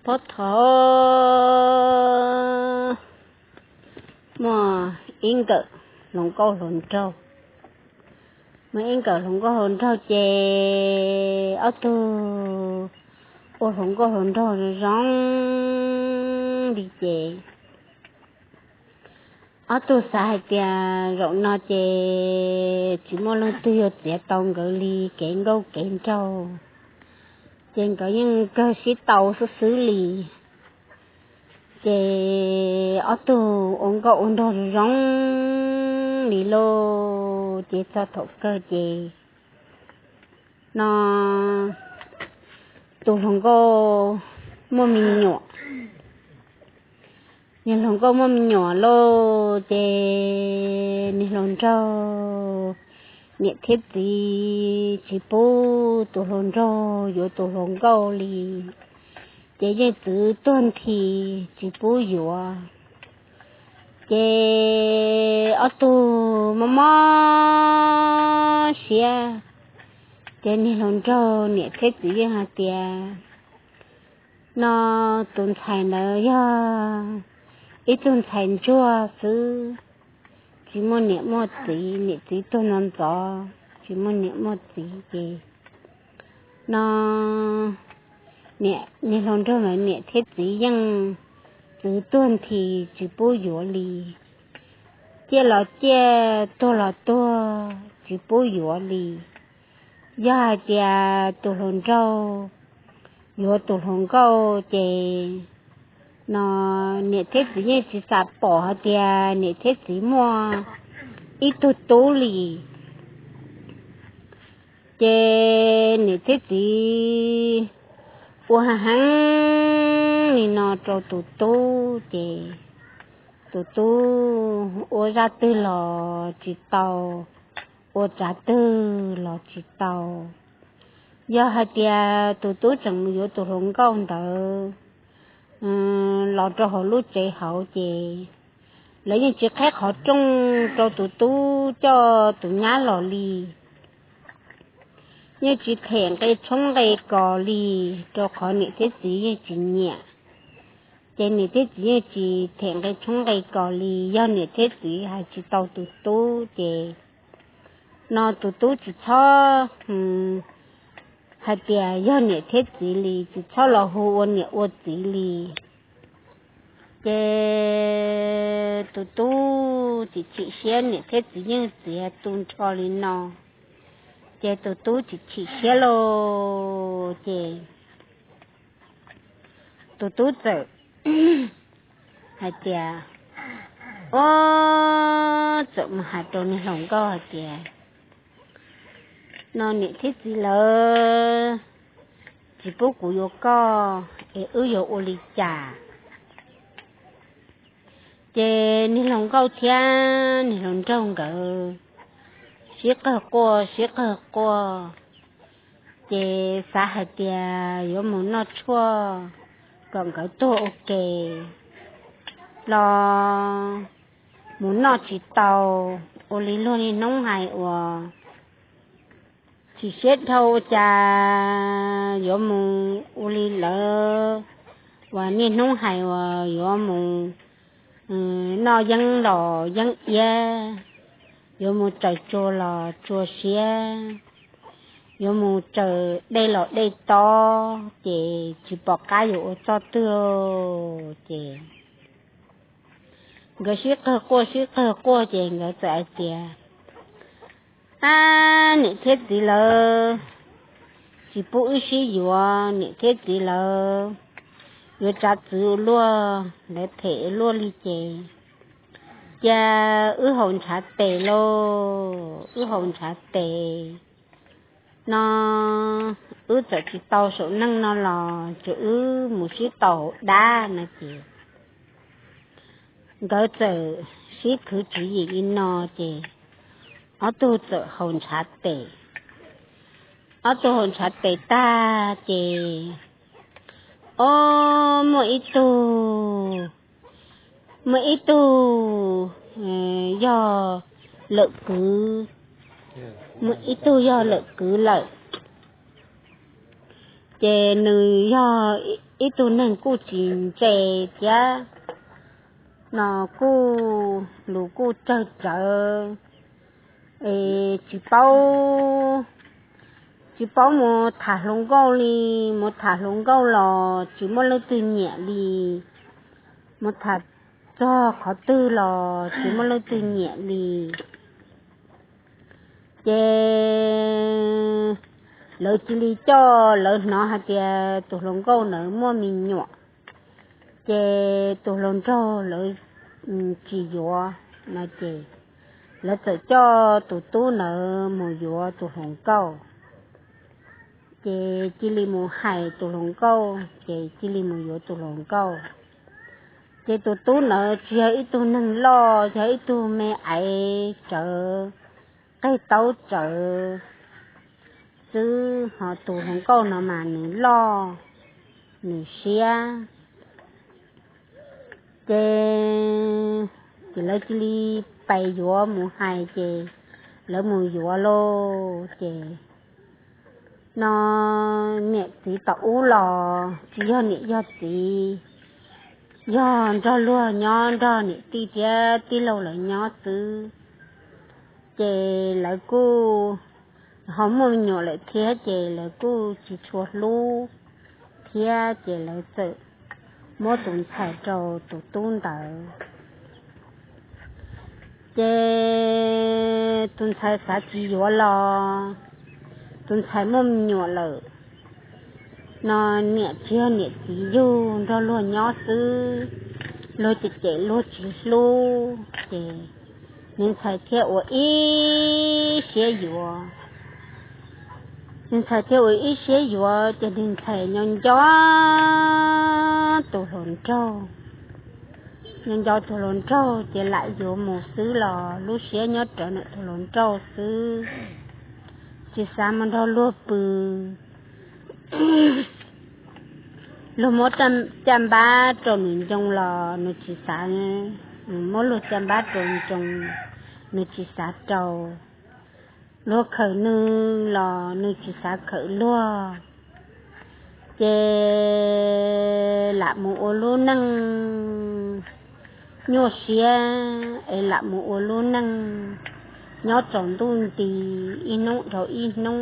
Puag thaum muaj ib nkawm hluas nkauj hluas nraug, muaj ib nkawm hluas nkauj hluas nraug ces ob tug ua hluas nkauj hluas nraug zoo li ces ob tug xav hais tias zaum no ces tsis muaj leej twg yuav txiav tau nkawd li kev nkauj kev nraug, ces nkawd yeej kawg sib tau xwb xwb li. Ces ob tug ua nkauj ua nraug zoo li lauj, ces txog thaum kawg ces no tus hluas nkauj muaj me nyuam. Niag hluas nkauj muaj me nyuam lauj, ces niag hluas nraug niam thiab txiv tsis pub tus hluas nraug yuav tus hluas nkauj li, ces yeej txwv tuag nthi tsis pub yuav. Ces ob tug mob mob siab, ces niag hluas nraug niam thiab txiv yeej hais tias no tus ntxhais ntawd yog ib tug ntxhais ntsuag xwb, tsis muaj niam muaj txiv, niam txiv tuag nto ntxov tsis muaj niam muaj txiv ces no niag hluas nraug ntawd niam thiab txiv yeej txwv tuag nthi tsis pub yuav li, ciaj los ciaj, tuag los tuag tsis pub yuav li. Yog hais tias tus hluas nraug yuav tus hluas nkauj ces no niam thiab txiv yeej tsis xav pom hais tias niam thiab txiv muaj ib tug tub li. Ces niam thiab txiv ua heev li no rau tus tub ces tus tub ua zaj twg los tsis tau, ua tsav twg los tsis tau. Yog hais tias tus tub tseem mus yuav tus hluas nkauj ntawd los rau hauv lub tsev hauv ces lawv yeej tsis qheb qhov rooj rau tus tub coj tus nyab los li, yeej tsis them nqe tshoob nqe kos li, rau qhov niam thiab txiv yeej tsis nyiam. Ces niam thiab txiv yeej tsis them nqe tshoob nqe kos li, yog niam thiab txiv hais tsis tau tus tub ces no tus tub tsis txhob hais tias yog niam thiab txiv li, tsis txhob los hu ua niam ua txiv li. Ces tus tub tsis chim siab, niam thiab txiv yeej txiav tu nrho li no, ces tus tub tsis chim siab lauj, ces tus tub txawm hais tias, o, txawm mus hais rau niag hluas nkauj hais tias no niam thiab txiv lawv tsis pub kuv yuav koj es wb yuav ua li cas? Ces niag hluas nkauj thiab niag hluas nraug nkawd sib qawg quaj sib qawg quaj, ces xav hais tias yuav mus noj tshuaj kom nkawd tuag ua ke los mus noj tsis tau, ua li luag niaj hnub hais uas chim siab dhau ua cas yuav mus ua li lawv uas niaj hnub hais uas yuav mus noj yeeb los yeeb iab, yuav mus tsaws tsua los tsua siab, yuav mus tsaws dej los dej tob, ces tsis pom qab yuav ua txoj twg. Ces nkawd sib qawg quaj sib qawg quaj ces nkawd txawm hais tias, ab, niam thiab txiv lawv tsis pub wb sib yuav, niam thiab txiv lawv yuav tsav txwv ua luaj, lawv them ua luaj li ces cia wb haus ntshav tes lauj, wb haus ntshav tes no, wb txawm tsis tau saum neej no los tsuas wb mus sib tau hauv dab no ces nkawd txawm sib khwv tswv yim li no ces ob tug txawm haus ntshav tes. Ob tug haus ntshav tes tag ces, o, muaj ib tug, muaj ib tug yog lawm kwv, muaj ib tug yog lawm kwv lawm. Ces nws yog ib tug neeg kuj tsis ntse thiab no, kuj lus kuj tsawg tsawv, es tsis paub, tsis paub mus tham hluas nkauj li. Mus tham hluas nkauj los tsis muaj leej twg nyiam li, mus tham txog qhov twg los tsis muaj leej twg nyiam li. Ces lawv cia li coj, lawv hnov hais tias tus hluas nkauj ntawd muaj me nyuam, ces tus hluas nraug lawv tsis yuav no ces lawv txawm coj tus tub ntawd mus yuav tus hluas nkauj. Ces cia li mus hais tus hluas nkauj, ces cia li mus yuav tus hluas nkauj. Ces tus tub ntawd tsis yog ib tug neeg loj, yog ib tug me aiv tsawv, qeg taub tsawv xwb, ho tus hluas nkauj no mas nws loj, nws siab. Ces, ces lawv cia li pais yuav mus hais, ces lawv mus yuav lauj. Ces no niam txiv tom ub los tsis yog niam yog txiv, yog nrog luag nyob, nrog niam tij thiab tij laug lawv nyob xwb. Ces lawv kuj ho muaj me nyuam lawm thiab, ces lawv kuj tsis tshua hlub thiab, ces lawv txawm muab tus ntxhais rau tus tub ntawd. Ces tus ntxhais xav tsis yuav los tus ntxhais muaj me nyuam lawm no, niam tsis yog niam txiv yug, nrog luag nyob xwb, luag cem cem luag tsis hlub, ces nws ntxhais thiaj ua ib siab yuav. Nws ntxhais thiaj ua ib siab yuav, ces nws ntxhais nyob nco tus hluas nraug, nyob nco tus hluas nraug, ces lam yuav mus xwb los lub siab nyob rawv ntawm tus hluas nraug xwb, tsis xav mus nrog luag pw. Luag muab caj npab rau nws ncoo los nws tsis xav, muab luag caj npab rau ncoo, nws tsis xav rau. Luag khawm nws los nws tsis xav khawm luag. Ces lam mus ua lub neej nyuaj siab, es lam mus ua lub neej nyob tsaus ntuj nti, ib hnub dhau ib hnub,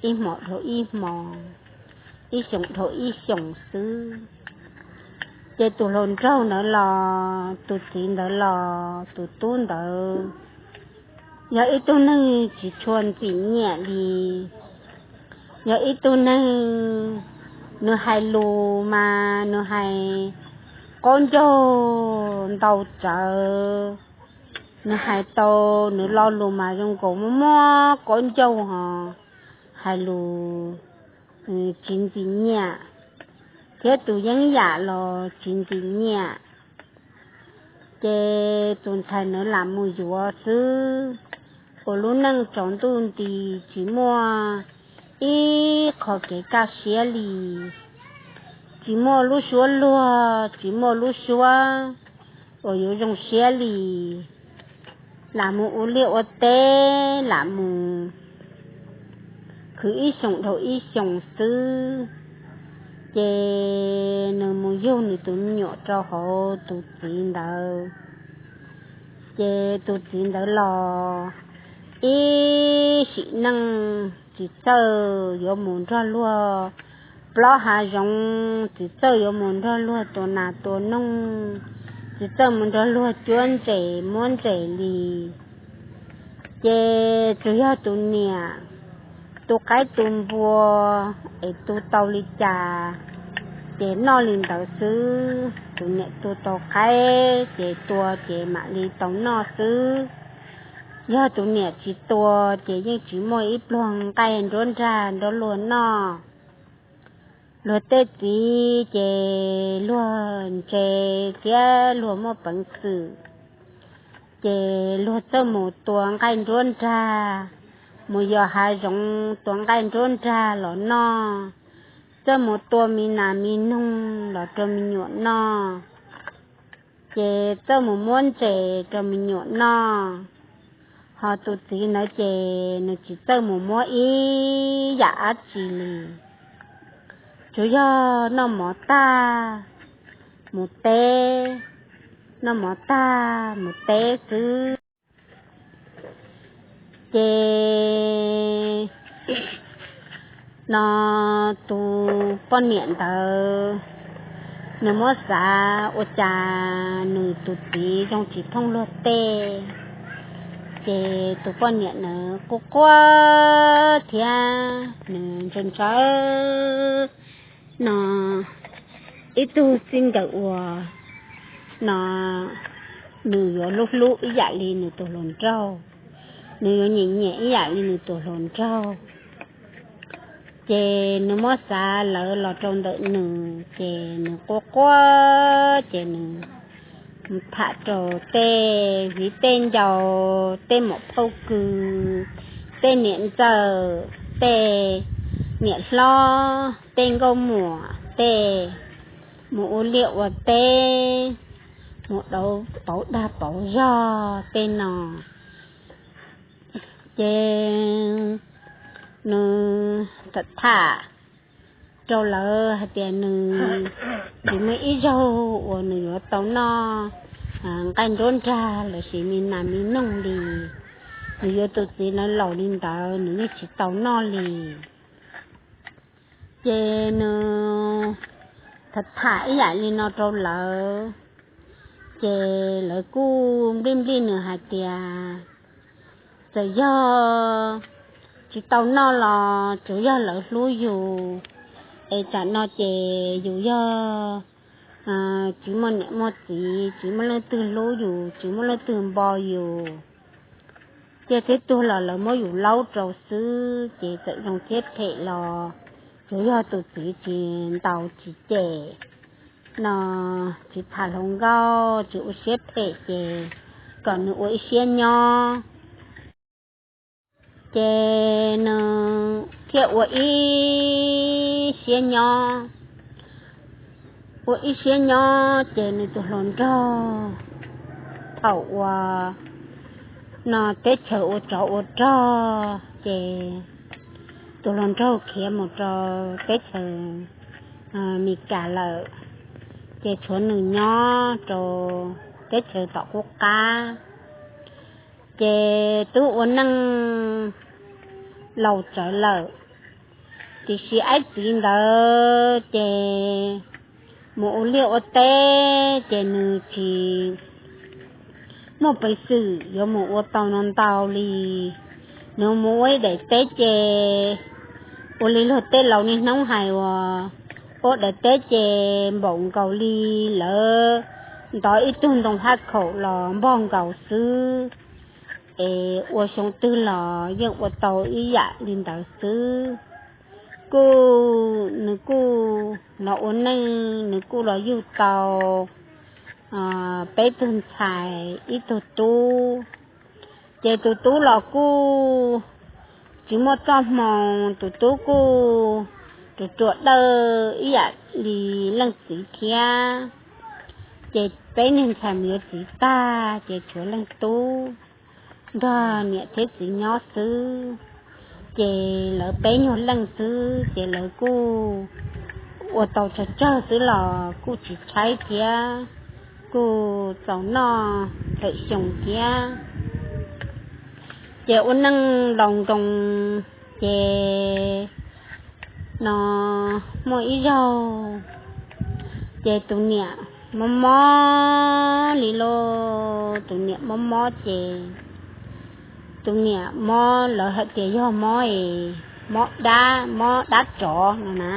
ib hmos dhau ib hmos, ib xyoos dhau ib xyoos xwb. Ces tus hluas nraug ntawd los, tus txiv ntawd los, tus tub ntawd yog ib tug neeg tsis tshua ntxim nyiam li. Yog ib tug neeg, nws hais lus mas nws hais qaub ncaug ntau tsawv. Nws hais tau, nws lo lus mas zoo nkaus muaj muab qaub ncaug ho hais lus tsis ntxim nyiam, thiab tus yeeb yam los tsis ntxim nyiam. Ces tus ntxhais ntawd lam mus yuav xwb, ua lub neej tsaus ntuj nti, tsis muaj ib qho kev kaj siab li, tsis muaj lub suab luag, tsis muaj lub suab uas yuav zoo siab li. Lam mus ua liaj ua teb, lam mus khwv ib xyoos dhau ib xyoos xwb. Ces nws mus yug nws tus me nyuam rau hauv tus txiv ntawd. Ces tus txiv ntawd los ib sim neej tsis txawj yuav mus nrog luag plob hav zoov, tsis txawj yuav mus nrog luag tua nas tua noog, tsis txawj mus nrog luag cuab ntses muab ntses li. Ces tsuas yog tus niam tu qaib tu npua es tu tau li cas ces noj li ntawd xwb. Tus niam tu tau qaib ces tua ces mam li tau noj xwb. Yog tus niam tsis tua ces yeej tsis muaj ib pluag nqaij nruab nrag nrog luag noj. Luag tej txiv ces luag ntse thiab luag muaj peev xwm, ces luag txawj mus tua nqaij nruab nrag, mus yos hav zoov tua nqaij nruab nrag los noj, txawj mus tua me nas me noog los rau me nyuam noj, ces txawj mus muab ntses rau me nyuam noj. Ho tus txiv ntawd ces nws tsis txawj mus muab ib yam dab tsi li. tsuas yog noj mov tag mus teb, noj mov tag mus teb xwb. Ces no tus poj niam ntawd nws muab xav ua cas nws tus txiv zoo tsis thooj luag tej, ces tus poj niam ntawd quaj quaj thiab nws ntshaw ntshaw no ib tug txij nkawm uas no nws yuav hlub hlub ib yam li nws tus hluas nraug, nws yuav nyiam nyiam ib yam li nws tus hluas nraug. Ces nws muab xav lawv los rau ntawm nws ces nws quaj quaj ces nws tham rau tej viv tej ncaus, tej muam phauj kws, tej niam ntxawm, tej niam hlob, tej nkauj muam, tej mus ua liaj ua teb, mus dauv pauv dag pauv zog tej no. Ces nws tham rau lawv hais tias nws tsis muaj ib zaug uas nws yuav tau noj nqaij nruab nrag lossis me nas me noog li. Nws yuav tus txiv ntawd laus li ntawd nws yeej tsis tau noj li. Ces nws tham tham ib yam li no rau lawv, ces lawv kuj nplij nplij nws hais tias txawm yog tsis tau noj los tsuas yog lawv hlub yus, es tsam no ces yus yog tsis muaj niam muaj txiv, tsis muaj leej twg hlub yus, tsis muaj leej twg npo yus, cia thiab tuag los lawv muab yus laub rau xwb, ces txawm zoo thiab phem los tsuas yog tus txiv tsis ntaus tsis cem no, tsis tham hluas nkauj, tsis ua siab phem ces kom nws ua ib siab nyob. Ces nws thiaj ua ib siab nyob, ua ib siab nyob ces nws tus hluas nraug thaum uas no teb chaws ua tsov ua rog ces tus hluas nraug khiav mus rau teb chaws Meskas lawm, ces tshuav nws nyob rau teb chaws tom qub qab. Ces twb ua neej laus tsawv lawm, tiam sis aib txiv ntawd ces mus ua liaj ua teb ces nws tsis muaj peev xwm yuav mus ua tau no ntau li. Nws mus ua ib daim teb ces ua li luag tej laus niaj hnub hais uas ua daim teb ces npaum nkaus li lawv ntov ib tug ntoo haj khaum los npog nkaus xwb, es ua xyoo twg los yeej ua tau ib yam li ntawd xwb. Kuj nws kuj los ua neej, nws kuj los yug tau peb tug ntxhais ib tug tub. Ces tus tub los kuj tsis muaj txoj hmoo, tus tub kuj ruam ruam dawj ib yam li leej txiv thiab. Ces peb niag ntxhais mus yuav txiv tag ces tshuav leej tub nrog niam thiab txiv nyob xwb. Ces lawv peb nyuag leej xwb ces lawv kuj ua tau tsawg tsawg xwb los kuj tsis tshaib thiab, kuj txaus noj tawm xyoo thiab. Ces ua neej laus nkoos ces no muaj ib zaug ces tus niam mob mob li lauj, tus niam mob mob ces tus niam mob, lawv hais tias yog mob es mob dab, mob dab tsov no na.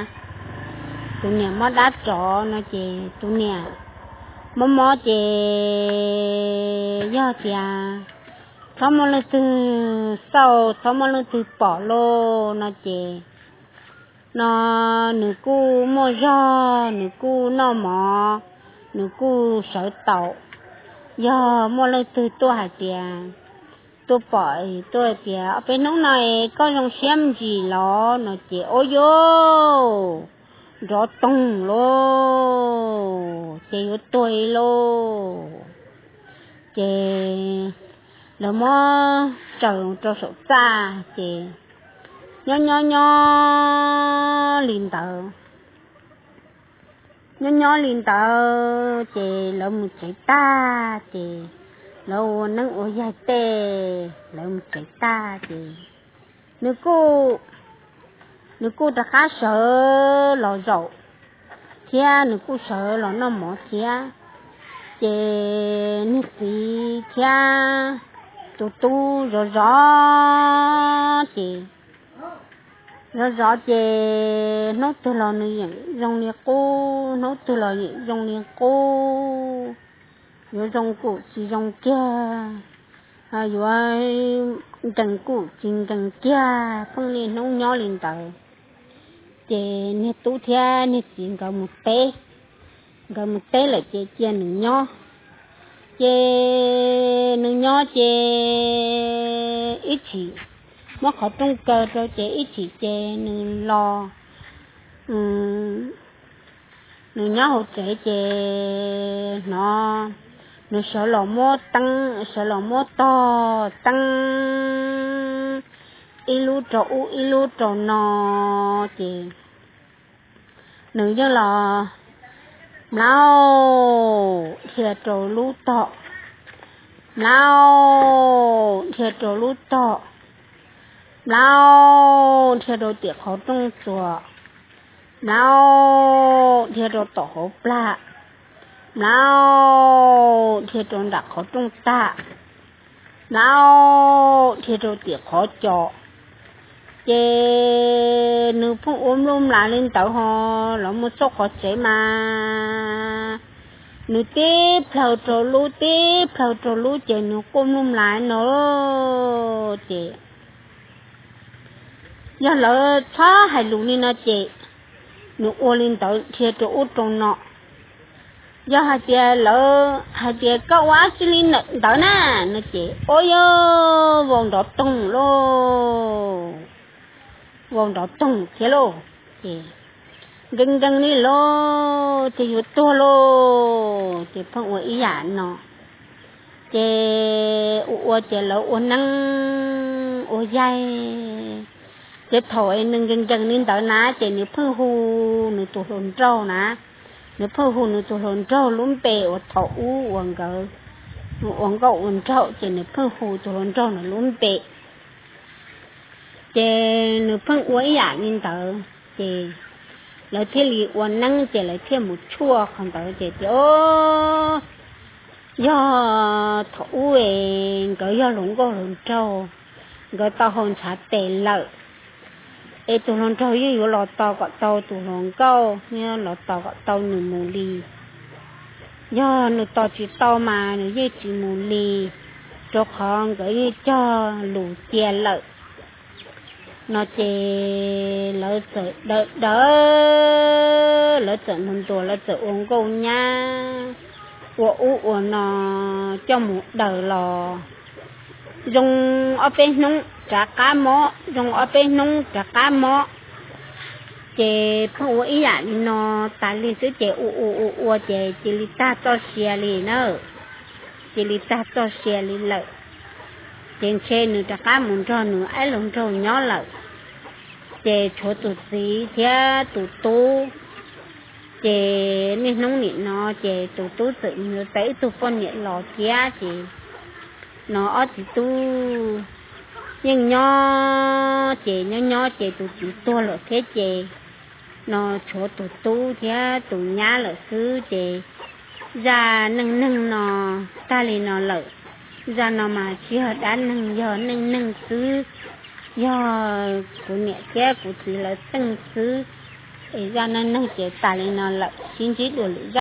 Tus niam mob dab tsov no ces tus niam mob mob ces yog tias txhob muaj leej twg xauj, txhob muaj leej twg pom lauj no ces no nws kuj muaj zog, nws kuj noj mov, nws kuj sawv taus. Yog muaj leej twg tuaj hais tias, tuaj pom, tuaj tias ob peb hnub no es koj zoo siab me ntsis los no ces ua yuav nrov toog lauj, ces yuav tuag lauj. Ces lawv muab tsaws rau saum txaj ces nyob nyob nyob li ntawd Nyob nyob li ntawd ces lawv mus tsev tag ces lawv ua neeb ua yaig tej, lawv mus tsev tag ces nws nws kuj rov qab sawv los zaum thiab nws kuj sawv los noj mov thiab. Ces niag txiv thiab tus tub zov zov ces zov zov ces hnub twg los nws yeem zoo li qub, hnub twg los yeem zoo li qub, yuav zoo kuj tsis zoo kiag, yuav nkees kuj tsis nkees kiag. Pheej niaj hnub nyob li ntawd ces niag tub thiab niag txiv nkawd mus teb, nkawd mus teb lawm ces cia nws nyob. Ces nws nyob ces ib chim muab qhov rooj kaw rau ces ib chim ces nws los, nws nyob hauv tsev ces hnov nws sawv los muab teeb, sawv los muab tog teeb ib lub rau ub ib lub rau no ces nws yeej los mlauj dhia rau lub tog, mlauj dhia rau lub tog, mlauj dhia rau tim qhov rooj txuas, mlauj dhia rau tom hauv plag, mlauj dhia rau nram qhov rooj tag, mlauj dhia rau tim qhov cos. Ces nws pheej ua mluj mlas li ntawd ho los mus txog qhov tsev mas nws tib plhaw rau lub tib plhaw rau lub ces nws quaj mluj mlas no. Ces yog lawv txhob hais lus li no ces nws ua li ntawd dhia rau ub rau no. Yog hais tias lawv hais tias koj ua dab tsi li ntawd na no ces ua yog vau nrov toog lauj, vau nrov toog thiab lauj. Ces nkees nkees li lauj, ces yuav tuag lauj, ces pheej ua ib yam no. Ces ua ua ces lawv ua neeb ua yaig. Ces thaum nws nkees nkees li ntawd na ces nws pheej hu nws tus hluas nraug na, nws pheej hu nws tus hluas nraug lub npe uas thaum ub uas nkawd ua nkauj ua nraug ces nws pheej hu tus hluas nraug nws lub npe. Ces nws pheej ua ib yam li ntawd ces lawv thiaj li ua neeb ces lawv thiaj mus tshuaj qhov ntawd ces tias, o, yog thaum ub es nkawd yog hluas nkauj hluas nraug, nkawd tau hau ntshav tes lawm es tus hluas nraug yeej yuav los tos kom tau tus hluas nkauj, los tos kom tau nws mus li. Yog nws tos tsis tau mas nws yeej tsis mus li, rau qhov nkawd yeej cog lus cia lawm no. Ces lawv txawm daws daws, lawv txawm mus ntuas, lawv txawm ua nkauj nyab, ua ub ua no coj mus daws los zoo ob peb hnub rov qab mob, zoo ob peb hnub rov qab mob. Ces pheej ua ib yam li no tas li xwb ces ua ua ua ua ces cia li tag txoj sia li na, cia li tag txoj sia li lawm. Ces ntshe nws rov qab mus nrog nws aib hluas nraug nyob lawm. Ces tshuav tus txiv thiab tus tub. Ces niaj hnub nim no ces tus tub txawm mus yuav tau ib tug poj niam los thiab ces no ob txiv tub yeej nyob ces nyob nyob ces tus txiv tuag lawm thiab ces no tshuav tus tub thiab tus nyab lawm xwb ces zaj neej neeg no tag li no lawm. Zaj no mas tsis yog dab neeg, yog neej neeg xwb, yog kuv niam thiab kuv txiv lawv txeej xwb. Es zaj neej neeg ces tas li no lawm, sib ntsib dua lwm zaj.